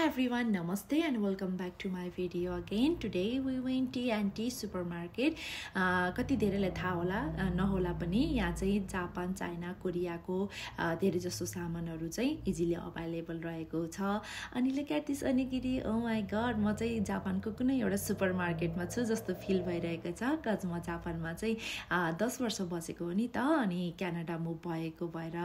everyone, namaste and welcome back to my video again. Today we went T&T supermarket. कति धेरैलाई थाहा होला नहोला पनि यहाँ चाहिँ जापान, चाइना, कोरियाको धेरै जसो सामानहरु चाहिँ इजिली अवेलेबल रहेको छ. अनि look at this अनिगिरी, oh my god, म चाहिँ जापानको कुनै एउटा सुपरमार्केटमा छु जस्तो फिल भइरहेको छ. कज म जापानमा चाहिँ 10 वर्ष बसेको हो नि त. अनि क्यानाडा मुभ भएको भएर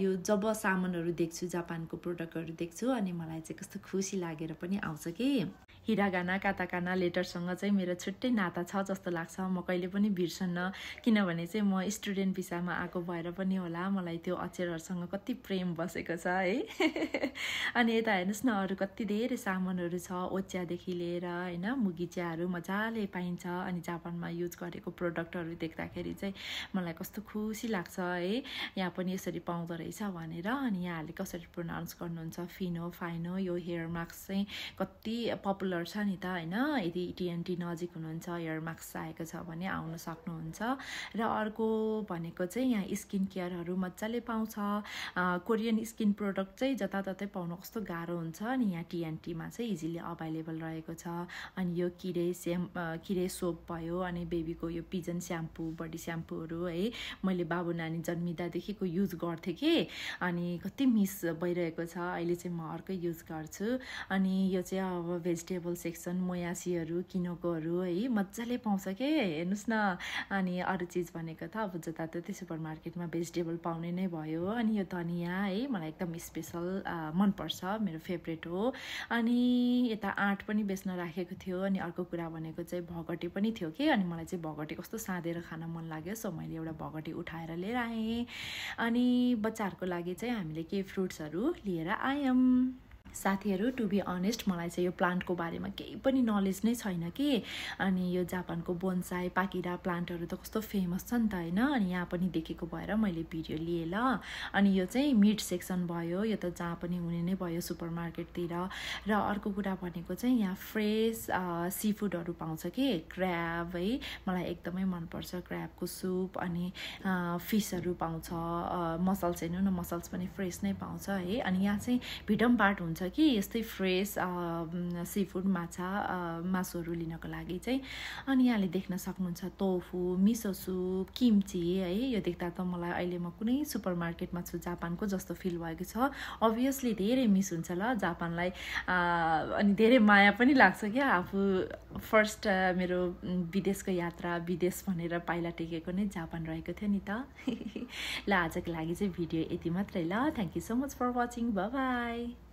यो जब सामानहरु देख्छु, जापानको प्रोडक्टहरु देख्छु अनि मलाई चाहिँ कस्तो खुसी लागेर पनि आउँछ के. हिरागाना काताकाना लेटरसँग चाहिँ मेरो छुट्टै नाता छ जस्तो लाग्छ. म कहिले पनि बिर्सन्न, किनभने चाहिँ म स्टुडेन्ट भिसामा आएको भएर पनि होला मलाई त्यो अक्षरहरुसँग कति प्रेम बसेको छ है. अनि यता हेर्नुस् न, अरु कति धेरै सामानहरु छ. ओच्यादेखि लिएर हैन मुगी चियाहरु मजाले पाइन्छ. अनि जापानमा युज गरेको प्रोडक्टहरु देख्दाखेरि चाहिँ मलाई कस्तो खुसी लाग्छ है. यहाँ पनि यसरी पाउँदो रहेछ भनेर. अनि यहाँले कसरी प्रोनाउन्स गर्नुहुन्छ, फिनो फाइनो. यो हेयर मास्क चाहिँ कति पपुलर छ नि त हैन. यदि टी&टी नजिक हुनुहुन्छ, हेयर मास्क चाहिएको छ भने आउन सक्नुहुन्छ. र अर्को भनेको चाहिँ यहाँ स्किन केयरहरु मजाले पाउँछ. कोरियन स्किन प्रोडक्ट चाहिँ जताततै पाउन कस्तो गाह्रो हुन्छ. अनि यहाँ टी&टी मा चाहिँ इजिली अवेलेबल रहेको छ. अनि यो किरे सोप भयो. अनि बेबीको यो पिजन स्याम्पू, बडी स्याम्पूहरु है मैले बाबु नानी जन्मिदादेखिको युज गर्थे के. अनि कति मिस भइरहेको छ. अहिले चाहिँ म अर्कै युज गर्छु. अनि यो चाहिँ अब भेजिटेबल सेक्सन, मोयासीहरु, किनोकोहरु है मजाले पाउँछ के. हेर्नुस् न. अनि अरु चीज भनेको त अब जताततै सुपरमार्केटमा भेजिटेबल पाउने नै भयो. अनि यो धनिया है मलाई एकदम स्पेशल मन पर्छ, मेरो फेभरेट हो. अनि यता आँट पनि बेच्न राखेको थियो. अनि अर्को कुरा भनेको चाहिँ भगटे पनि थियो के. अनि मलाई चाहिँ भगटे कस्तो सादेर खान मन लाग्यो, सो मैले एउटा भगटे उठाएर लिएर आएँ. अनि बच्चाहरुको लागि चाहिँ हामीले के फ्रुट्सहरु लिएर आयौं. साथीहरु, टु बी अनेस्ट मलाई चाहिँ यो प्लान्टको बारेमा केही पनि नलेज नै छैन के. अनि यो जापानको बोन्साई, पाकिरा प्लान्टहरु त कस्तो फेमस छ नि त हैन. अनि यहाँ पनि देखेको भएर मैले भिडियो लिए ल. अनि यो चाहिँ मिट सेक्सन भयो. यो त जहाँ पनि हुने नै भयो सुपरमार्केटतिर. र अर्को कुरा भनेको चाहिँ यहाँ फ्रेश सी फुडहरु पाउँछ के. क्र्याब है मलाई एकदमै मन पर्छ, क्र्याबको सुप. अनि फिशहरु पाउँछ. मसल्स हेर्नु न, मसल्स पनि फ्रेश नै पाउँछ है. अनि यहाँ चाहिँ भिडम पार्ट हुन्छ कि यस्तै फ्रेश सी फुड मासुहरु लिनको लागि चाहिँ. अनि यहाँले देख्न सक्नुहुन्छ टोफु, मिसो सुप, किम्ची है. यो देख्दा त मलाई अहिले म कुनै सुपरमार्केटमा छु जापानको जस्तो फिल भएको छ. अभियसली धेरै मिस हुन्छ ल जापानलाई. अनि धेरै माया पनि लाग्छ क्या. आफू फर्स्ट मेरो विदेशको यात्रा, विदेश भनेर पाइला टेकेको नै जापान रहेको थियो नि त. ल आजको लागि चाहिँ भिडियो यति मात्रै ल. Thank you so much for watching. Bye by.